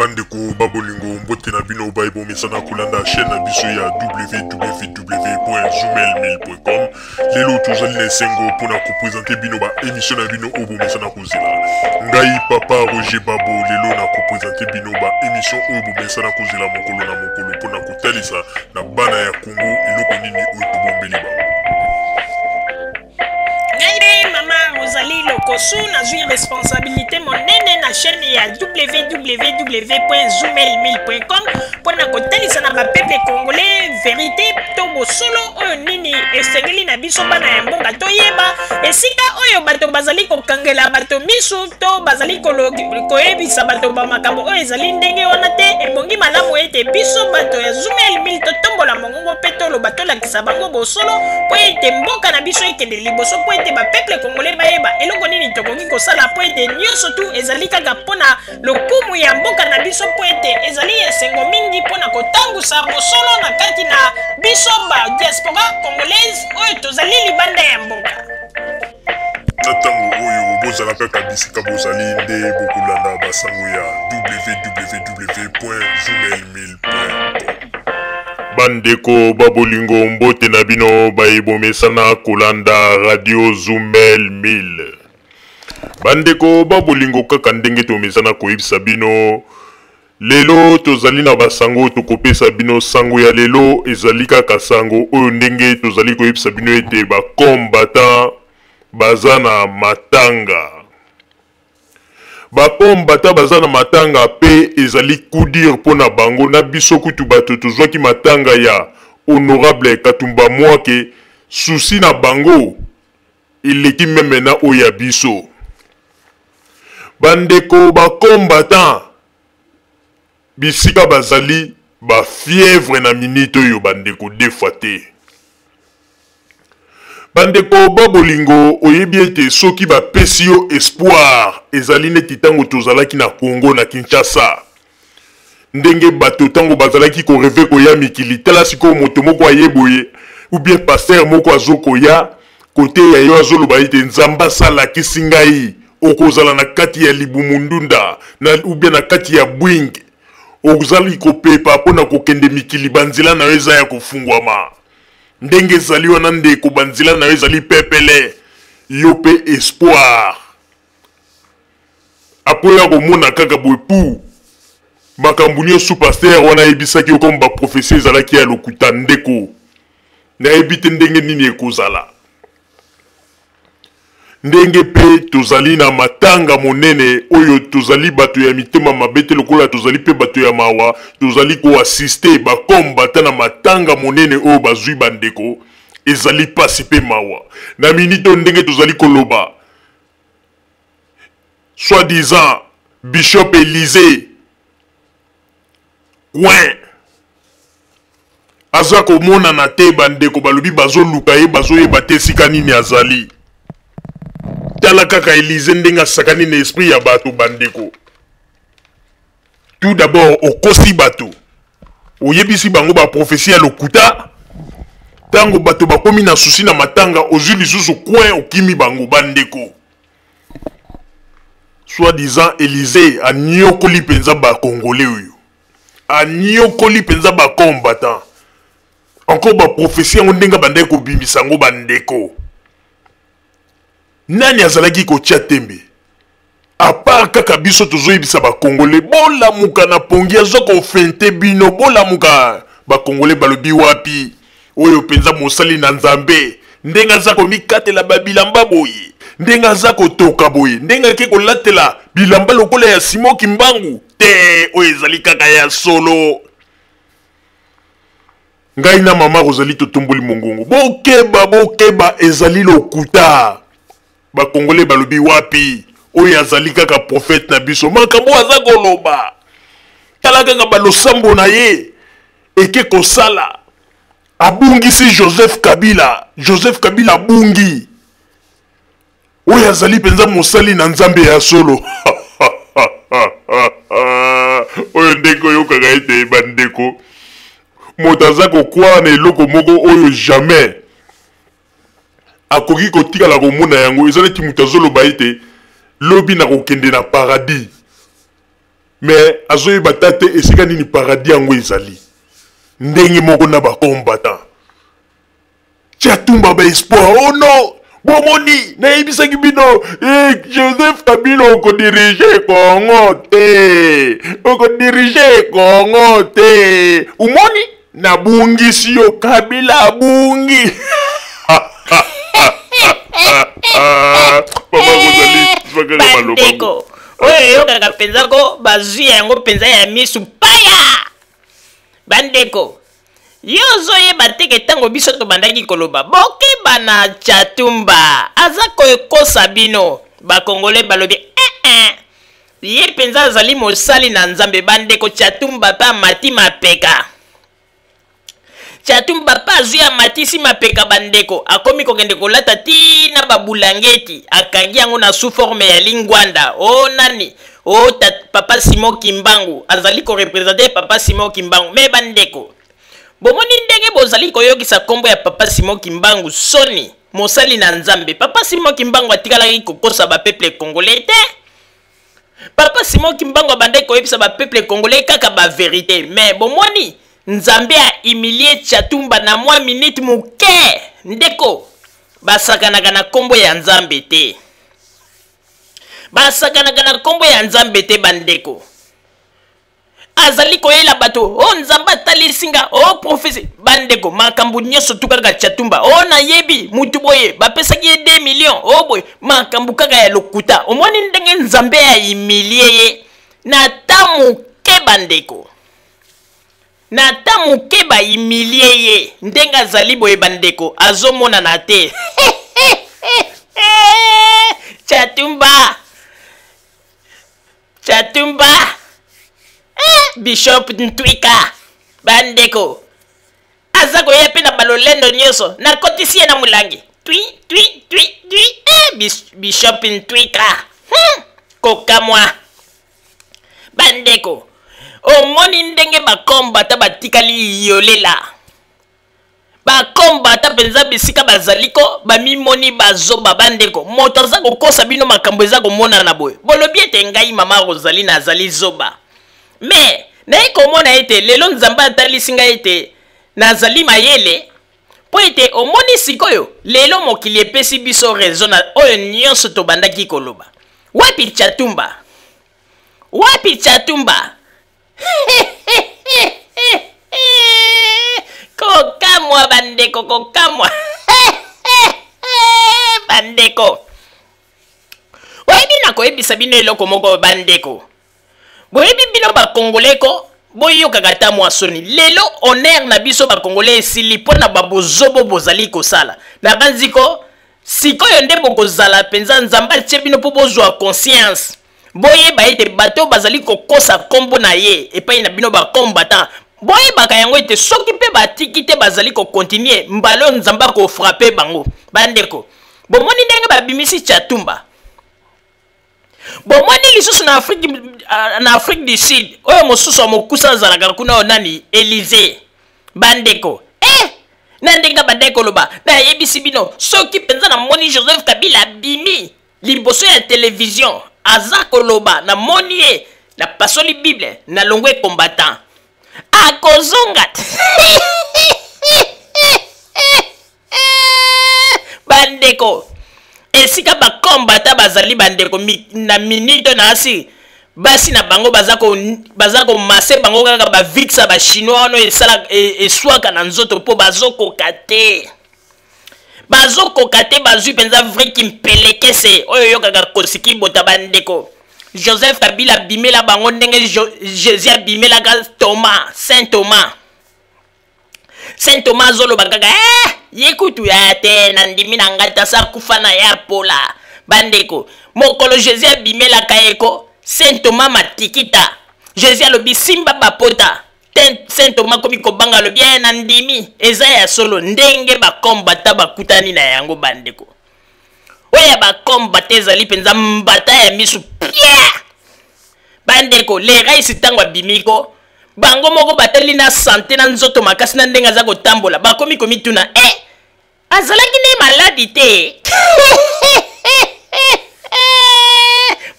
Bandeko ba bolingo, mbote na bino baye bomesana kolanda chaîne na biso ya www.zoomail1000.com. Lelo tozali na esengo mpona kopresente bino ba émission na bino oyo bomesana kozela. Ngai papa Roger Babo lelo na kopresente bino ba émission oyo bomesana kozela mokolo na mokolo mpona kotalisa na bana ya Congo eloko nini oyo tobombeli bango. Ngai nde mama Rosalie Lokosu, nazwi responsabilité monene na chaîne ya www.zoomail1000.com mpo na kotalisa na bapeuple congolais verité to bosolo oyo nini esengeli na biso bana ya mboka toyeba esika oyo bato bazali kokangela bato misu to bazali koyebisa bato ba makambo oyo ezali ndenge wana te. Ebongi malamu ete biso bato ya Zoomail 1000 totombola mongongo mpe toloba, tolakisa bango bosolo mpo ete mboka na biso ekende liboso, mpo ete bapeuple congolais bayeba eloko nini tokoki kosala, mpo ete nyonso tu ezali kaka mpo na lokumu ya mboka na biso, mpo ete ezali esengo mingi mpo na kotangusa bosolo na kati na biso ba diaspora congolaise oyo tozali libanda ya mboka. Na ntango oyo bozala kaka bisika bozali nde bokolanda basango ya www.zoomail1000.com. Bandeko ba bolingo, mbote na bino baye bomesana kolanda radio Zumel 1000. Bandeko ba bolingo, kaka ndenge tomesana koyebisa bino, lelo tozali na basango tokopesa bino. Sango ya lelo ezali kaka sango oyo ndenge tozali koyebisa bino ete bacombattant baza na matanga. Bakombata baza na matanga mpe ezali coup dur mpo na bango na biso kutu bato tozwaki matanga ya honorable Katumba Mwake. Souci na bango eleki meme na oyo ya biso. Bandeko bacombattant bisika bazali ba fièvre na minute oyo, bandeko, deux fois te. Bandeko ba bolingo, oyebi ete soki bapesi yo espoir, ezali neti ntango tozalaki na Congo, na Kinshasa, ndenge bato ntango bazalaki korêver koya mikili. Tala sikoyo, moto moko aye boye ou bien pasteur moko azokoya koteya yo, azoloba ete Nzambe asalakisi ngai okozala na kati ya libumu ndunda na, ou bien na kati ya Boeing, ozali kopepa mpona kokende mikili, banzela na yo eza ya kofungwama. Ndenge ezali wana, ndeko, banzela na yo ezali pepele, yo mpe espoir akoya komona kaka boye pu makambo nyonso pasteur wana ayebisaki yo comme baprophétie ezalaki ya lokuta. Ndeko, nayebi te ndenge nini ekozala. Ndenge mpe tozali na matanga monene oyo, tozali bato ya mitema mabe te, lokola tozali mpe bato ya mawa, tozali koassister bakombata na matanga monene oyo bazwi. Bandeko, ezali mpasi mpe mawa. Na minute oyo ndenge tozali koloba, soi-disant bishop Élysée Coin aza komonana te. Bandeko balobi bazoluka ye, bazoyeba te esika nini azali. Tala kaka Élysée ndenge asakani na esprit ya bato. Bandeko, tout d'abord okosi bato, oyebisi bango baprophétie ya lokuta. Ntango bato bakomi na souci na matanga, ozwi lisusu coin, okimi bango. Bandeko, soi-disant Élysée aniokoli mpenza bacongolais oyo, aniokoli mpenza bacombattant. Encore baprophétie yango ndenge bandaki kobimisa yango, bandeko, nani azalaki kotia tembe à part kaka biso tozoyebisa bacongolais bolamuka na pongi, aza kofeinter bino, bolamuka. Bacongolais balobi wapi oyo mpenza mosali na Nzambe, ndenge aza komikatela babilamba boye, ndenge aza kotoka boye, ndenge ake kolatela bilamba lokola ya Simon Kimbangu te, oyo ezali kaka ya solo. Ngai na mama Rosalie totomboli mongongo: bokeba, bokeba, ezali lokuta. Bakongole balobi wapi oyo azali kaka prophète na biso, makambo aza koloba, tala kaka balosambo na ye eke kosala. Abungisi Joseph Kabila, Joseph Kabila abungi. Oyo azali mpenza mosali na Nzambe ya solo oyo ndenge oyokaka ete, bandeko, moto aza kokwala na eloko moko oyo jamais akoki kotikala komona yango. Eza neti moto azoloba ete lobi nakokende na paradis. Mais azoyeba ta te esika nini paradis yango ezali. Ndenge moko na ba combattant. Tshatumba ba espoir. Oh non! Bomoni, nayebisaki bino, eh, Joseph Kabila okodirige Congo te. Okodirige Congo te. Umoni? Nabungisi yo Kabila abungi. Mama Rosalie, zwaka maloba. Bandeko, oyo eyokaka mpenza ko bazwi yango mpenza ya misu paya. Bandeko, yo ozoyeba te ke ntango biso tobandaki koloba bokeba na Tshatumba aza kokosa bino, bakongole balobi eh, eh. Ye mpenza azali mosali na Nzambe. Bandeko, Tshatumba mpe amati mapeka. Tshatumba mpe azwi amatisi mapeka. Bandeko, akomi kokende kolata ti na babulangeti, akangi yango na sous forme ya lingwanda. O nani o ta, papa Simon Kimbangu azali korepresente papa Simon Kimbangu. Me bandeko, bomoni ndenge bozali koyokisa nkombo ya papa Simon Kimbangu soni, mosali na Nzambe. Papa Simon Kimbangu atikalaki kokosa bapeuple congolais te. Papa Simon Kimbangu abandaki koyebisa bapeuple congolais kaka baverité. Me bomoni Nzambe a humilie Tshatumba na mwa minute moke. Ndeko, basakanaka na nkombo ya Nzambe te, basakanaka na nkombo ya Nzambe te. Bandeko, azali koyela bato o oh, Nzambe atalisi nga o oh, profesi. Bandeko, makambo nyonso tu kaka Tshatumba. O oh, nayebi mutu boye bapesaki ye 2 million o boye, makambo kaka ya lokuta. Omoni ndenge Nzambe ya humilie ye na ta moke. Bandeko, na ata moke bahumilie ye ndenge azali boye. Bandeko, azomonana te. Tshatumba, Tshatumba, eh, Bishop Ntwika, bandeko, aza koya mpe na balolendo nyonso. Nakotisi ye na molangi twi twi twi twi. Eh, Bishop Ntwika, Kokamwa. Bandeko, omoni ndenge bakombata batikali yolela. Bakombata mpenza bisika bazali ko bamimoni bazoba. Bandeko, moto aza kokosa bino, makambo eza komonana boye. Bolobi ete ngai mama Rosalie nazali zoba, me naye komona ete lelo Nzambe atalisi ngai ete nazali mayele, mpo ete omoni sikoyo lelo mokili epesi biso raison na oyo nyonso tobandaki koloba. Wapi Tshatumba? Wapi Tshatumba? Kokamwa bandeko, kokamwa bandeko. Oyebi, nakoyebisa bino eloko moko bandeko. Boyebi bino bakongole ko boyokaka ata mwa soni. Lelo honneur na biso bakongole esili mpo na babozobo bozali kosala. Na banziko sikoyo nde bokozala mpenza Nzambe atie bino mpo bozwa conscience, boyeba ete bato bazali kokosa nkombo na ye epai na bino bakombatan. Boyebaka yango ete soki mpe batiki te, bazali kokontinue, mbala oyo Nzambe akofrape bango. Bandeko, bomoni ndenge babimisi Tshatumba. Bomoni lisusu na Afrique, na Afrique du Sud, oyo mosusu ya mokusa azalaka kuna, oyo nani, Elysée. Bandeko, eh, na ndenge abandaki koloba, nayebisi bino, soki mpenza namoni Joseph Kabila abimi liboso ya televizio aza koloba, namoni ye, napasoli Bible, nalongwe combattant, akozonga. Bandeko, esika bakombata bazali, bandeko, na minute na asi basi na bango baza komase bango kaka bavikisa bachinois wana esala eswaka na nzoto, mpo bazokoka te, bazokoka te. Bazwi mpenza vrai kimpelekese oyo oyokaka kosiki bota. Bandeko, Joseph Kabila abimela bango ndenge Jésus abimelaka Thomas, Saint Thomas. Saint Thomas azoloba kaka eh, ye kutu ya te, nandimi na ngai tasa akufa na ye apola. Bandeko, mokolo Jésus abimelaka ye ko Saint Thomas matikita, Jésus alobi simba bapota. Saint Thomas komi kobanga, alobi eh, nandimi eza ya solo. Ndenge bakombata bakutani na yango, bandeko, oyo ya bakombata ezali mpenza mbata ya misu pia. Bandeko, le rais ntango abimi ko bango moko batali na sante na nzoto makasi na ndenge aza kotambola, bakomi komituna eh, azalaki nde maladi te.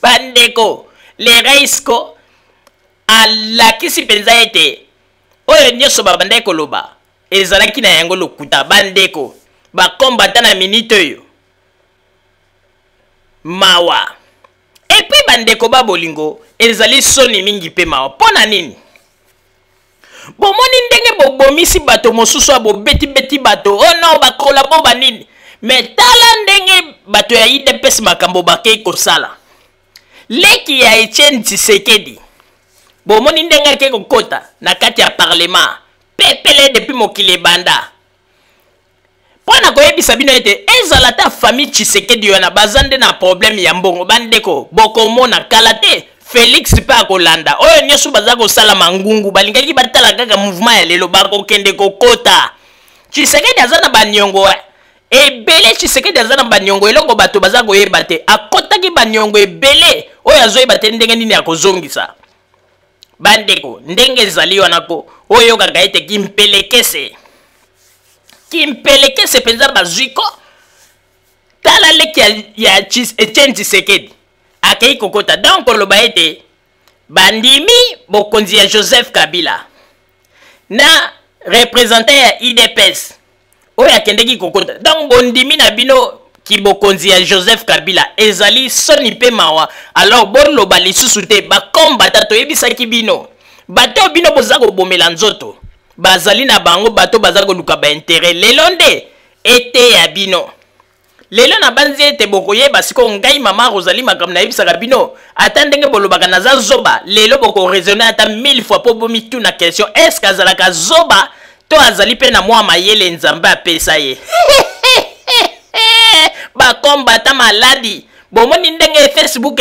Bandeko, le rais ko Balakisi mpenza ete oyo nyonso babandaki koloba ezalaki na yango lokuta. Bandeko bakombata na minute oyo mawa. Epuis bandeko ba bolingo, ezali soni mingi mpe mawa. Mpo na nini? Bomoni ndenge bobomisi bato mosusu, bobetibeti bato, oh non, bakolabo banini. Me tala ndenge bato ya UDPS makambo bakei kosala. Leki ya Etienne Tshisekedi, bomoni ndenge ake kokota na kati ya parlement pepele depuis mokili ebanda. Mpo na koyebisa bino ete ezala ata famille Tshisekedi wana baza nde na problème ya mbongo. Bandeko, bokomona kala te Felix mpe akolanda oyo nyonso baza kosala mangungu. Balingaki batala kaka mouvement ya lelo, bakokende kokota. Tshisekedi aza na baniongo ebele. Tshisekedi aza na baniongo, eloko bato baza koyeba te, akotaki baniongo ebele oyo azoyeba te ndenge nini akozongisa. Bandeko, ndenge ezali wana ko oyokaka ete kimpelekese, kimpelekese mpenza bazwi ko. Tala leki ya Etienne Tshisekedi akei kokota. Donc koloba ete bandimi bokonzi ya Joseph Kabila na représentant ya UDPS oyo akendeki kokota. Donc bondimi na bino kibokonzi ya Joseph Kabila ezali soni mpe mawa. Alors boloba lisusu te bakombata, toyebisaki bino bato bino boza kobomela nzoto bazali na bango bato baza koluka baintere. Lelo nde eteya bino. Lelo nabanzi ete bokoyeba sikoyo ngai mama Rosalie makambo nayebisaka bino. Ata ndenge bolobaka naza zoba, lelo bokoraisonne ata 1000 fois mpo bomituna question, eske azalaka zoba to azali mpe na mwa mayele Nzambe apesa ye? Bakombata maladi, bomoni ndenge Facebook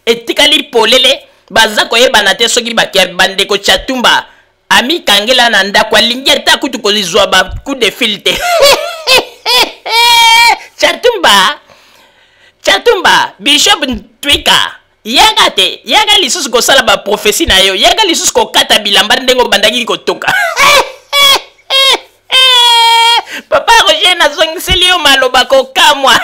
etikali polele, baza koyebana te soki bakia. Bandeko, Chatumba amikangela na ndako, alingi ata kutu kozwa ba coup de fil te. Chatumba, Chatumba, Bishop Ntwika, yaka te, yaka lisusu kosala baprofesi na yo, yaka lisusu kokata bilamba ndenge obandaki kotoka. Papa Roger, nazongiseli yo maloba kokamwa.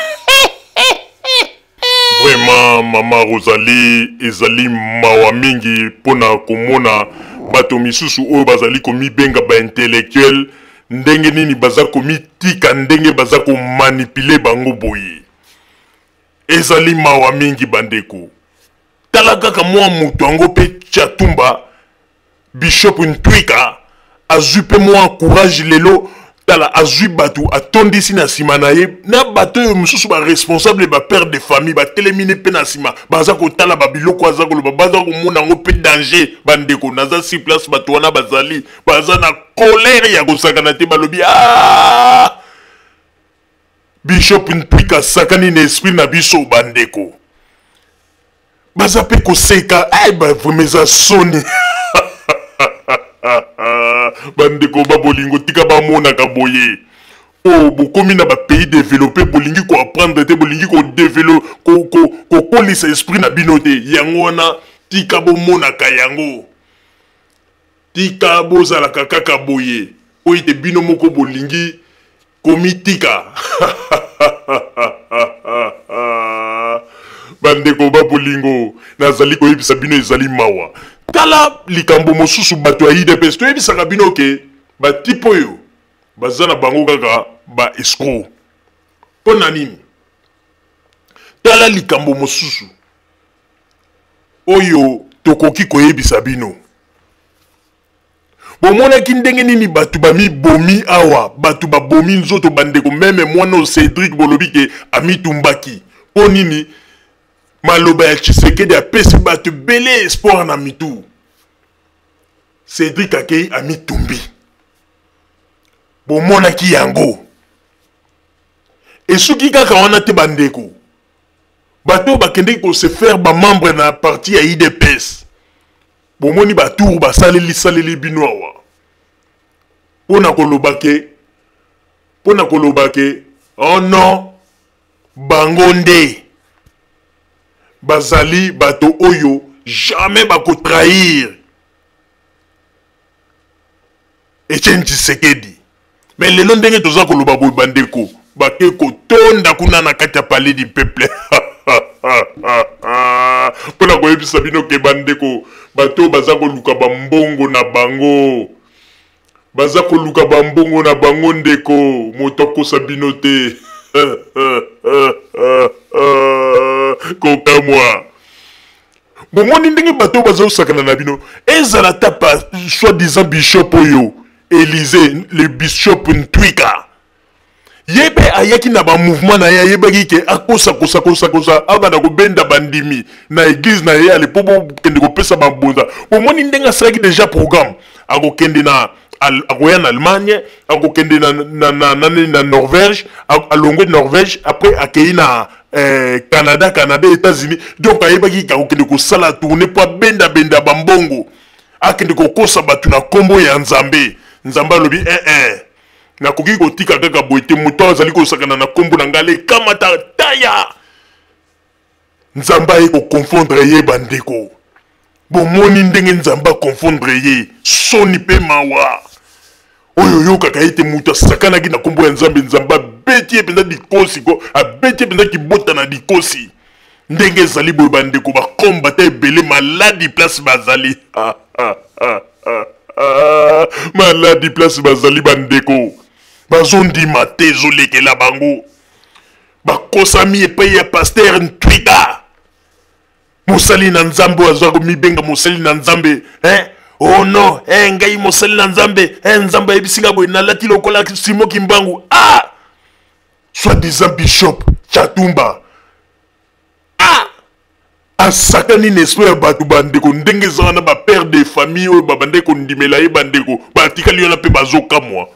Vraiment mama Rosalie, ezali mawa mingi mpona komona bato misusu oyo bazali komibenga baintellectuel, ndenge nini baza komitika, ndenge baza komanipule bango boye. Ezali mawa mingi bandeko. Tala kaka mwa moto yango mpe Chatumba, Bishop Ntwika azwi mpe mwa courage lelo. Tala, azwi bato atondisi na nsima na ye, na bato oyo mosusu baresponsable, bapère de famille batelemi ne mpe na nsima, baza kotala babiloko aza koloba, baza komona yango mpe danger. Bandeko, naza sur place, bato wana bazali baza na colère ya kosakana te. Balobi ah, Bishop Ntwika asakani na esprit na biso. Bandeko baza mpe koseka. Ay, ba vraiment eza soni. Bandeko ba bolingo, tika bamonaka boye oyo bokomi na bapays développé, bolingi koapprendre te, bolingi kokolisa esprit na bino te. Yango wana tika bomonaka yango, tika bozalaka kaka boye, po ete bino moko bolingi komitika. Bandeko ba bolingo, nazali koyebisa bino, ezali mawa. Tala likambo mosusu, bato ya UDPS, toyebisaka bino ke batipe oyo baza na bango kaka ba escroc. Mpo na nini? Tala likambo mosusu oyo tokoki koyebisa bino. Bomonaki ndenge nini bato bamibomi awa, bato babomi nzoto bandeko. Meme mwana oyo Cédric, bolobi ke amitumbaki mpo nini? Maloba ya Tshisekedi apesi bato ebele espoir na mitu. Cédric akei amitumbi, bomonaki yango. Esuki kaka wana te bandeko, bato oyo bakendeki kose faire bamembre na parti ya UDPS, bomoni batour basaleli saleli bino awa mpona koloba ke, mpona koloba ke oh non, bango nde bazali bato oyo jamais bakotrahir Etienne Tshisekedi. Mais lelo ndenge toza koloba boye bandeko, bake kotonda kuna na kati ya palais du peuple mpona koyebisa bino ke bandeko, Bato oyo baza koluka bambongo na bango. Baza koluka bambongo na bango ndeko. Moto akosa bino te. Kokamwa. Bomoni ndenge bato oyo bazosakana na bino. Ezala ata pa soi-disant bishop oyo Elysee, le bishop Ntwika. Ye mpe ayaki na ba mouvement na ye, ayebaki ke akosa kosa kosa kosa abanda kobenda bandimi na eglise na ye ale mpo bokende kopesa mabonza. Bomoni ndenge asalaki deja programme, akokende na akoya na Allemagne, akokende na, na, na, na, na, na Norvège, alongwe Norvège, après akei na eh, Canada, Canada, États-Unis. Donc ayebaki ke akokende kosala tournée mpo abenda benda bambongo, akende kokosa bato na kombo ya Nzambe. Nzambe alobi eh eh nakoki kotika kaka boye te, moto azali kosakana na nkombo na ngai, lekamata taya. Nzambe aye koconfondre ye. Bandeko, bomoni ndenge Nzambe akonfondre ye? Soni mpe mawa oyo oyokaka ete moto asakanaki na nkombo ya Nzambe, Nzambe abeti ye mpenza likosi ko, abeti ye mpenza kibota na likosi. Ndenge ezali boye bandeko, bakombata ebele maladi place bazali maladi place bazali bandeko, bazondima te, ezolekela bango, bakosami epai ya pasteur Ntwika, mosali na Nzambe oyo aza komibenga mosali na Nzambe hein? Oh non, eh, ngai mosali na Nzambe eh, Nzambe ayebisi ngai boye, nalati lokola Simo Kimbangu, ah, soi-disant bishop Chatumba, ah, asakani na esprit ya bato. Bandeko, ndenge eza wana, ba père de famille oyo babandaki kondimela ye, bandeko batikali wana mpe bazokamwa,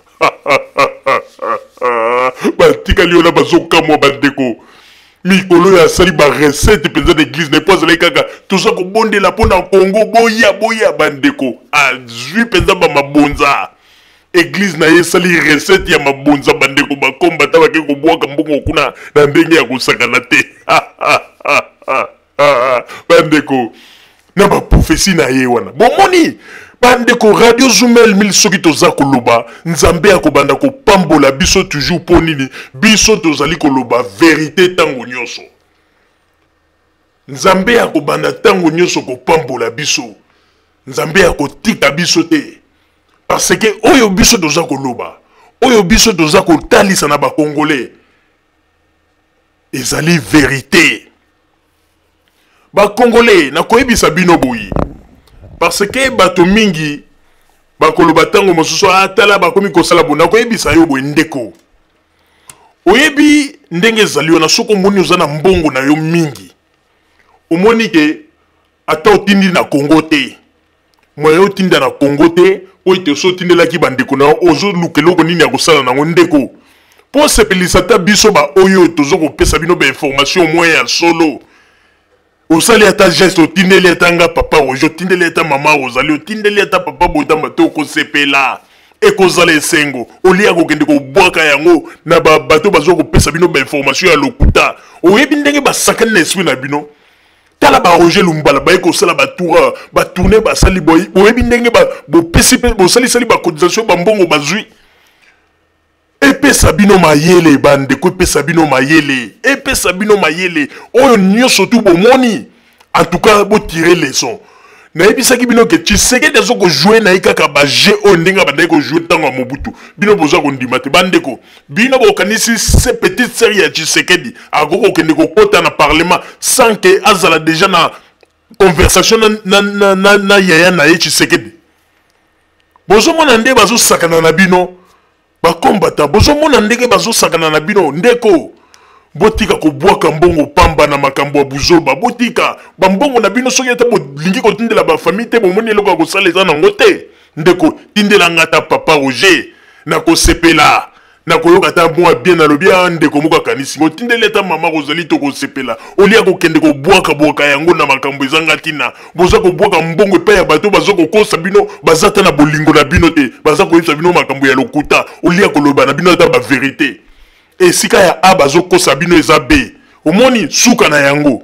batikali wana bazokamwa. Bandeko, mikolo oyo asali barecette mpenza na eglise na ye, mpo azalaki kaka toza kobondela mpo na Kongo, boya boya. Bandeko, azwi mpenza bamabonza, eglise na ye esali recette ya mabonza. Bandeko, bakombata bake kobwaka mbongo kuna na ndenge ya kosakana te. Bandeko, na baprofesi na ye wana, bomoni bandeko, Radio Zumel 1000, soki toza koloba, Nzambe akobanda kopambola biso toujours. Mpo nini? Biso tozali koloba verite ntango nyonso. Nzambe akobanda ntango nyonso kopambola biso. Nzambe akotika biso te, parce que oyo biso toza koloba, oyo biso toza kotalisa na bakongolais ezali verite. Bakongolais, nakoyebisa bino boye, parce que bato mingi bakoloba ntango mosusu, atala bakomi kosala boye. Nakoyebisa yo boye ndeko, oyebi ndenge ezali wana, soki omoni oza na mbongo na yo mingi, omoni ke ata otindi na Congo te, moyen otinda na Congo te, oyo ete oso otindelaki bandeko na yo, ozoluka eloko nini ya kosala nango ndeko, mpo osepelisa ata biso baoyo toza kopesa bino bainformation moyen ya solo. Osali ata geste, otindeli ata nga papa Roger, otindeli ata mama Rosalie, otindeli ata papa Botamba te, okosepela, ekozala esengo. Olia kokende kobwaka yango na bato bazwa kopesa bino bainformation ya lokuta. Oyebi ndenge basakani na esprit na bino. Tala ba Roger Lumbala baye kosala ba tour, ba tourner, basali boye. Boyebi ndenge bopesi mpe bosalisali ba cotisation, bambongo bazwi. Epesa bino mayele bandeko, epesa bino mayele, epesa bino mayele. Oyo nyonso tu bomoni, en tout cas botire leçon. Nayebisaki bino ke Tshisekedi azo kojouer na ye kaka ba jeu oyo ndenge abandaki kojouer ntango ya Mobutu. Bino boza kondima te bandeko. Bino bokanisi se petite sœur ya Tshisekedi akoki kokende kokota na parlement sans que azala déjà na conversation na, na, na, na, na yaya na ye Tshisekedi? Bozomona nde bazosakana na bino bakombata, bozomona ndenge bazosakana na bino ndeko. Botika kobwaka mbongo pamba na makambo ya buzoba. Botika bambongo na bino, soki ata bolingi kotindela bafamille te, bomoni eloko ya kosala eza nango te ndeko, tindela nga ata papa Roger, nakosepela, nakoyoka ata mwa bien. Nalobi a ndeko moko akanisi otindeli ata mama Kozali, tokosepela. Olia kokende kobwaka-bwaka yango na makambo ezanga ntina. Boza kobwaka mbongo epai ya bato baza kokosa bino, baza ata na bolingo na bino te, baza koyebisa bino makambo ya lokuta. Olia koloba na bino ata baverite, esika ya A bazokosa bino eza B. Omoni suka na yango,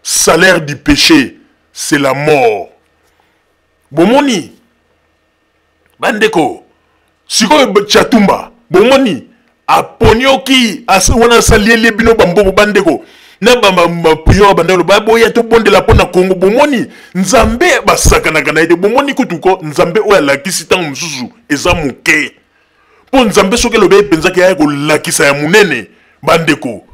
salaire du péché c'est la mort. Bomoni bandeko, sikoyo Chatumba bomoni aponioki wana asalieli bino bambongo bandeko. Na baprior banda loba boya tobondela mpo na Kongo. Bomoni Nzambe basakanaka na ye te. Bomoni kutu ko Nzambe oyo alakisi ntango mosusu eza moke, mpo Nzambe soki elobi ye mpenzaki aya kolakisa ya monene, bandeko,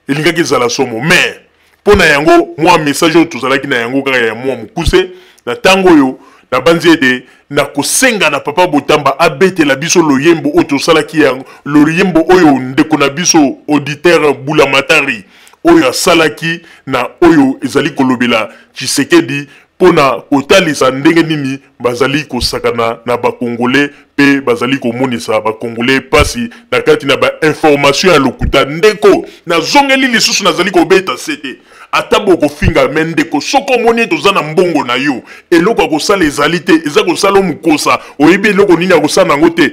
elingaki ezala somo. Mais mpo na yango mwa message oyo tozalaki na yango kaka ya mwa mokuse na ntango oyo, nabanzi ete nakosenga na papa Botamba abetela biso loyembo oyo tosalaki yango, loyembo oyo ndeko na biso auditeur Bulamatari oyo asalaki na oyo ezali kolobela Tshisekedi mpo na kotalisa ndenge nini bazali kosakana na bakongole mpe bazali komonisa bakongole mpasi na kati na bainformation ya lokuta. Ndeko, nazongeli lisusu, nazali kobeta sete, ata bokofinga me ndeko, soki omoni ete oza na mbongo na yo, eloko ya kosala ezali te, eza kosala mokosa, oyebi eloko nini ya kosala yango te,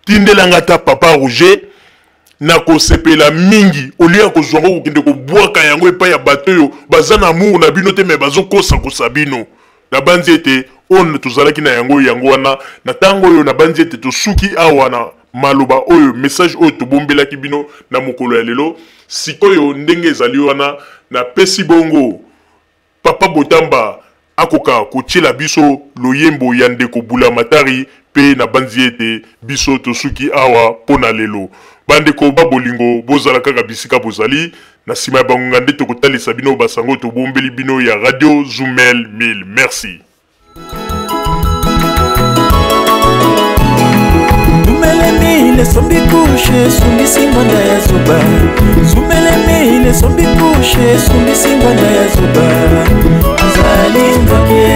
tindelanga ata papa Roger, nakosepela mingi. Olie ya kozwa yango kokende kobwaka yango epai ya bato oyo baza na amour na bino te, me bazokosakosa bino. Nabanzi ete oyo tozalaki na yango yango wana na ntango oyo. Nabanzi ete tosuki awa na maloba oyo, message oyo tobombelaki bino na mokolo ya lelo. Sikoyo ndenge ezali wana, napesi bongo papa Botamba akoka kotiela biso loyembo ya ndeko Bulamatari, mpe nabanzi ete biso tosuki awa mpo na lelo. Bandeko ba bolingo, bozala kaka bisika bozali. Na nsima ya bangonga nde tokotalisa bino basango tobombeli bino ya Radio Zumel 1000. Merci. Zumelemi esombi kushe esumbisi ngwanda ya zoba. Zumelemi esombi kushe esumbisi ngwanda ya zoba. Azali ndoki,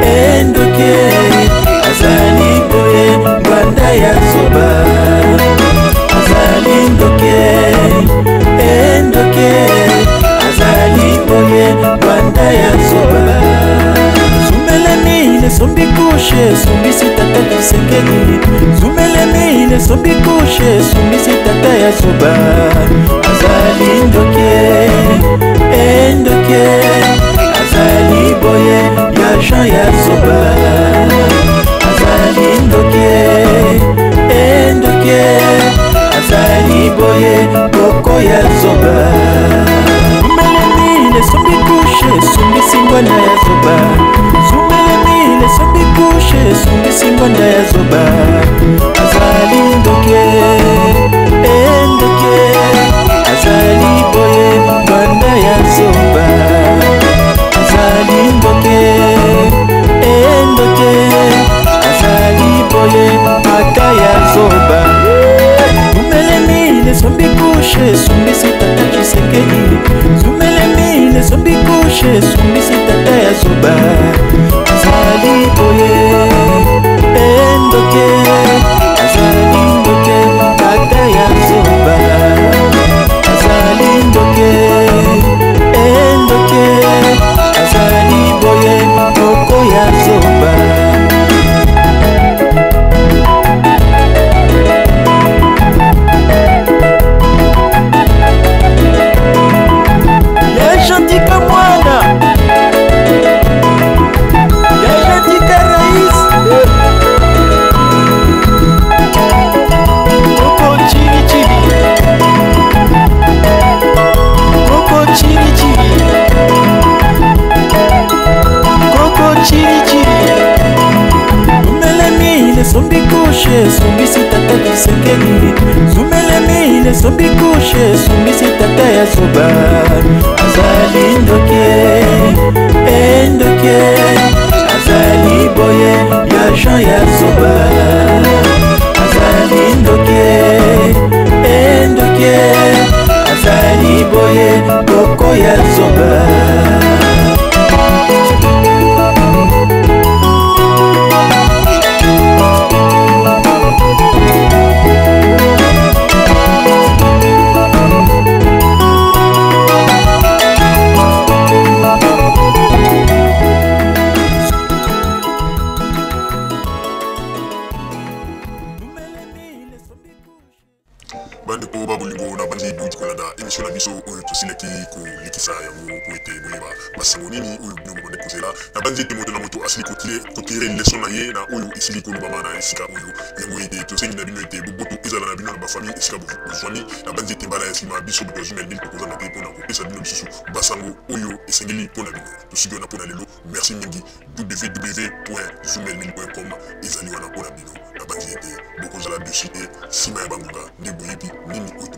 endoki, azali boye ngwanda ya zoba. Azali ndoki, endoki, azali boye ngwanda ya zoba. Zumelemi esombi kushe esumbisi tata Tshisekedi. Zumelemi esombi kushe esumbisi tata ya zoba. Azali ndoki, endoki, azali boye ya Jean ya zoba. Azali ndoki, endoki, azali boye koko ya zoba. Zumelemi esombi kushe esumbisi ngwanda ya zoba. Zumelemi esombi kushe esumbisi ngwanda ya zoba. Azali ndoki, endoki, azali boye ngwanda ya zoba. Azali ndoki, endoki, azali boye ata ya zoba. Zumelemi esombi kushe esumbisi tata Tshisekedi. Zumelemi esombi kushe esumbisi tata ya zoba. Azali boye endoki, azali ndoki tata ya zoba. Azali ndoki, endoki, azali boye koko ya zoba. Ya Gentika mwana, ya Gentika rais, Koko chili chili, Koko chili chili, Koko chili chili. Zumelemi esombi kushe esumbisi tata Tshisekedi. Zumelemi esombi kushe esumbisi tata ya zoba. Azali ndoki, endoki, azali boye ya Jean ya zoba. Azali ndoki, endoki, azali boye koko ya zoba. Bandeko ba bolingo, na bandi bouti kolanda emission na biso oyo tosilaki kolekisa yango mpo ete boyeba basango nini oyo bino bobandaki kozela. Nabanzi ete moto na moto asili kotire leson na ye na oyo esili kolobama na esika oyo. Yango ete tosengi na bino ete boboto ezala na bino na bafamille esika bozwami. Nabanzi ete mbala ya nsima biso bato ya Zumel 1000 tokozanga te mpo na kopesa bino lisusu basango oyo esengeli mpo na bino. Tosuki wana mpo na lelo. Merci mingi. www.zumel1000.com ezali wana mpo na bino. Nabanzi ete bokozala dessus te nsima ya bangonga nde boyebi nini oyo.